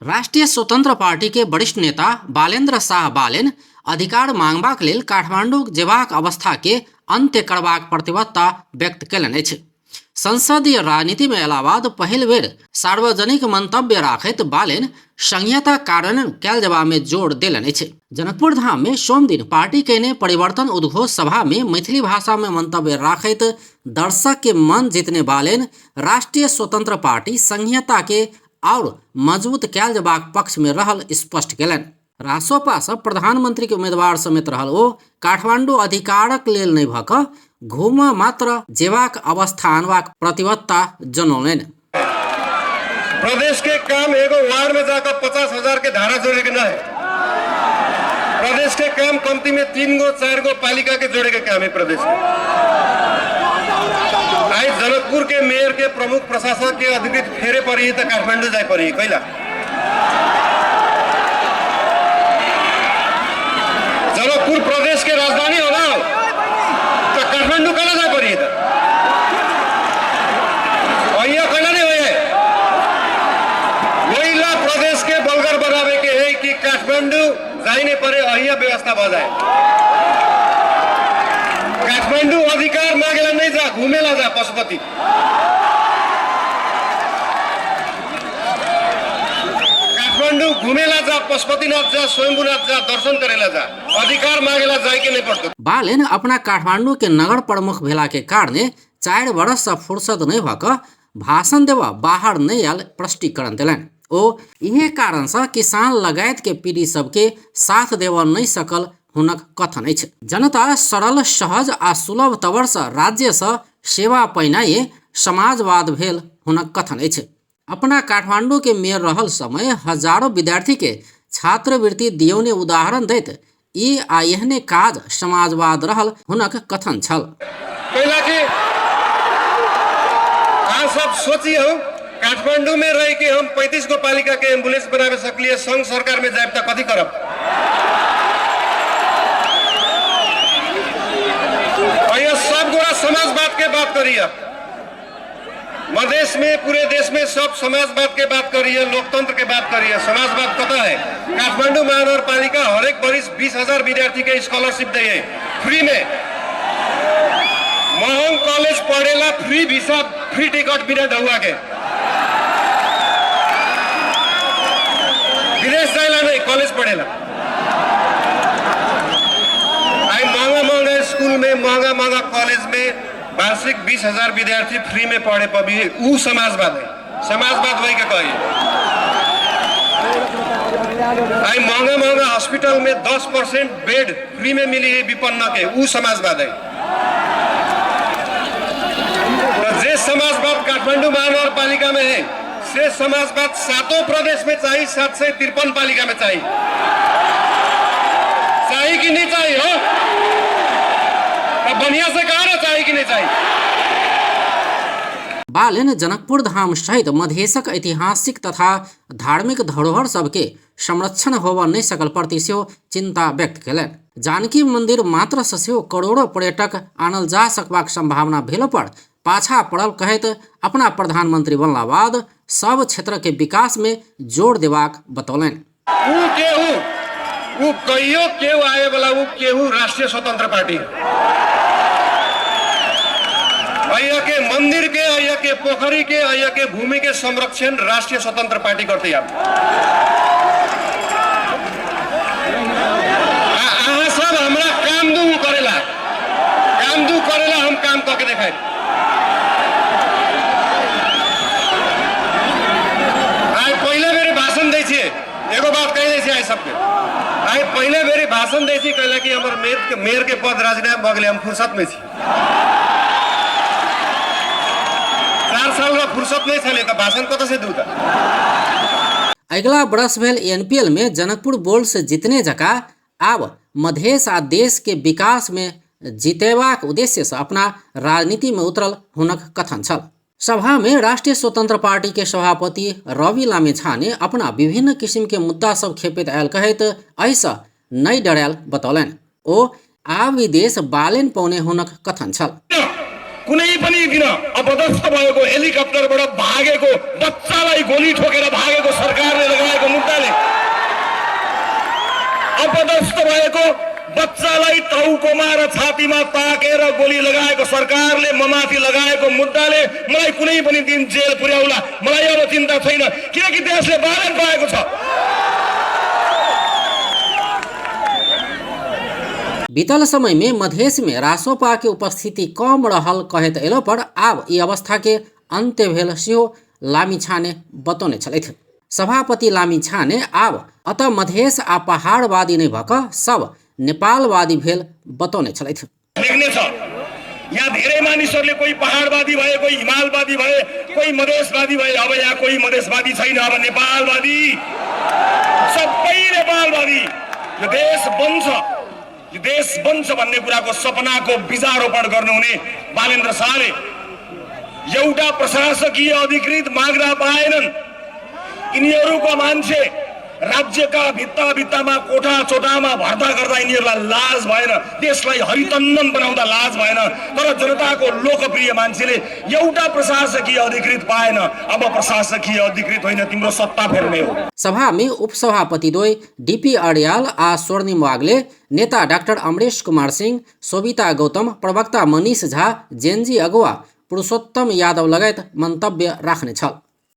राष्ट्रिय स्वतंत्र पार्टी के वरिष्ठ नेता बालेन्द्र शाह बालेन अधिकार मांगबाक लेल काठमांडू जेबाक अवस्था के अंत्य करबाक प्रतिबद्धता व्यक्त कयलनि अछि। संसदीय राजनीति में अयला बाद पहिल बेर सार्वजनिक मंतव्य राखैत बालेन संहिता कार्यान्वयन कयल जेबा में जोर देलनि अछि। जनकपुर धाम में सोमदिन पार्टी कयने परिवर्तन उद्घोष सभा में मैथिली भाषा में मंतव्य राखैत दर्शक के मन जीतने बालेन राष्ट्रीय स्वतंत्र पार्टी संहिता के आओर मजबूत कयल जेबाक पक्ष में रहल स्पष्ट कयलनि। रासोपा सँ प्रधानमंत्री के उम्मीदवार समेत रहल ओ काठमांडू अधिकारक लेल नहि भऽ कऽ घूमऽ मात्र जेबाक अवस्था आनबाक प्रतिबद्धता जनौलनि। प्रदेश के काम एगो वार्ड में जाकर 50,000 के धारा जोड़े के न है। प्रदेश के काम कमती में 3 गो 4 गो पालिका के जोड़े के काम है प्रदेश के। आई जनकपुर के मेयर के प्रमुख प्रशासक के अधिकृत फेरे पड़ी तो काठमांडू जाए पड़ी कैला। जनकपुर प्रदेश के राजधानी हो ना तो काठमांडू कहाँ जाए पड़ी तो यहाँ कैला नहीं हो। वहीला प्रदेश के बलगर बनावे के है कि काठमांडू जाई नहीं पड़े, अहिया व्यवस्था भ जाए। काठमांडू अधिकार मांगेला नहीं जा, घूमेला जा पशुपति। काठमांडू घूमेला जा, पशुपतिनाथ जा, स्वयंभूनाथ जा, दर्शन करेला जा, अधिकार मांगेला जाए के नहीं पड़तो। बालेन अपना काठमांडू के नगर प्रमुख भेला के कारणे 4 वर्ष से फुर्सत नहीं भऽ कऽ भाषण देबऽ बाहर नहीं आयल स्पष्टीकरण देलनि। ओ इहे कारण से किसान लगायत के पीढ़ी सबके साथ देबऽ नहीं सकल हुनक कथन अछि। जनता सरल, सहज आ सुलभ तवर से राज्य से सेवा पैनाइए समाजवाद भेल हुनक कथन अछि। अपना काठमांडू के मेयर रहल समय हजारों विद्यार्थी के छात्रवृत्ति दियौने उदाहरण दैत ई आ एहने काज समाजवाद रहल हुनक कथन छल। पहिला कि अहाँ सब सोचियौ, काठमांडू में रह के हम 35 गो पालिका के एम्बुलेंस बनावे सकलिए, संघ सरकार में जाए त कथी करब। अय्या सब गोरा समाजवाद के बात करिए, मधेश में पूरे देश में सब समाजवाद के बात करिए, लोकतंत्र के बात करिए। समाजवाद कता है? काठमांडू महानगरपालिका हरेक वर्ष 20,000 विद्यार्थी के स्कॉलरशिप दे है फ्री में। महंग कॉलेज पढ़ेला फ्री भिसा फ्री टिकट बिना ढौआ के, विदेश जाएला नहीं, कॉलेज पढ़ेला। आई महंगा महंगा स्कूल में, महंगा महंगा कॉलेज में वार्षिक 20,000 विद्यार्थी फ्री में पढ़े पबी, ऊ समाजवाद है। समाजवाद वही के कही। आई महंगा महंगा हॉस्पिटल में 10% बेड फ्री में मिली है विपन्न के, ऊ समाजवाद है। तो जे समाजवाद काठमांडू महानगरपालिका में है से समाजवाद सातों प्रदेश में चाहिए, 753 पालिका में चाहिए। चाहिए कि नहीं चाहिए हो? तो बढ़िया से कहा ना, चाहिए कि नहीं चाहिए। बालेन जनकपुर धाम सहित मधेशक ऐतिहासिक तथा धार्मिक धरोहर सबके संरक्षण होबऽ नहि सकल प्रति सेहो चिंता व्यक्त कयलनि। जानकी मंदिर मात्र से सेहो करोड़ों पर्यटक आनल जा सकबाक संभावना भेलो पर पाछा पड़ल कहैत अपना प्रधानमंत्री बनला बाद सब क्षेत्र के विकास में जोर देबाक बतौलनि। ऊ केहू, ऊ कहियो केहू आए वाला, ऊ केहू राष्ट्रीय स्वतंत्र पार्टी अय्या के मंदिर के, अय्या के पोखरी के, अय्या के भूमि के संरक्षण राष्ट्रीय स्वतंत्र पार्टी करते आप। अहाँ सब हमरा काम दू करेला, काम दू करेला, हम काम करके देखाए। आइ पहिले बेरी भाषण दै छियै, एगो बात कहि दै छियै आइ सबके। आइ पहिले बेरी भाषण दै छी कहला कि हमर मेयर के पद राजीनामा भऽ गेलै, हम फुर्सत में छी। 4 साल में फुर्सत नहीं छलै तऽ भाषण कतऽ से दू तऽ। अगिला वर्ष भेल एनपीएल में जनकपुर बोल्ट से जीतने जकाँ आब मधेश आ देश के विकास में जीतेबाक उद्देश्य से अपना राजनीति में उतरल हुनक कथन छल। सभा में राष्ट्रीय स्वतंत्र पार्टी के सभापति रवि लामिछाने अपना विभिन्न किसिम के मुद्दा सब खेपैत आयल कहैत एहिसँ नहि डरायल बतौलनि। ओ आब ई देश बालेन पौने हुनक कथन छल। कुनै पनि दिन अपदस्थ भएको हेलिकप्टरबाट भागेको बच्चालाई गोली ठोकेर भागेको सरकारले लगाएको मुद्दाले, अपदस्थ भएको बच्चालाई टाउकोमा र छातीमा ताकेर गोली लगाएको सरकारले ममाथि लगाएको मुद्दाले मलाई कुनै पनि दिन जेल पुर्याउला, मलाई अब चिन्ता छैन, किनकि देशले बालन पाएको छ। बीतल समय में मधेश में रासोपा के उपस्थिति कम रहल कहैत एलो पर आब ई अवस्था के अंत्य भेल सेहो लामिछाने बतौने छलथि। सभापति लामिछाने आब अत मधेश आ पहाड़वादी नहि भऽ कऽ सब नेपालवादी भेल बतौने छलथि। लेख्ने छ यहाँ धेरै मानिसहरूले कोही पहाडवादी भए, कोही हिमालवादी भए, कोही मधेसवादी भए। अब यहाँ कोही मधेसवादी छैन, अब नेपालवादी, सबै नेपालवादी। यो देश बन्छ, यो देश बन्छ भन्ने कुराको सपनाको बीजारोपण गर्नुहुने बालेन्द्र शाहले एउटा प्रशासकीय अधिकृत माग्दा पाएनन्। यिनीहरूको मान्छे राज्यका भित्ता भित्तामा कोठा चोटामा भर्ता गर्दा यिनीहरूलाई लाज भएन, देशलाई हरितन्दन बनाउँदा लाज भएन, तर जनताको लोकप्रिय मान्छेले एउटा प्रशासकीय अधिकृत पाएन। अब प्रशासकीय अधिकृत होइन, तिम्रो सत्ता फेर्ने हो। सभा में उपसभापति द्वय डीपी अर्याल आ स्वर्णिम वाग्ले, नेता डाक्टर अमरेश कुमार सिंह, सोबिता गौतम, प्रवक्ता मनीष झा, जेनजी अगुवा पुरुषोत्तम यादव लगायत मंतव्य राखने छल।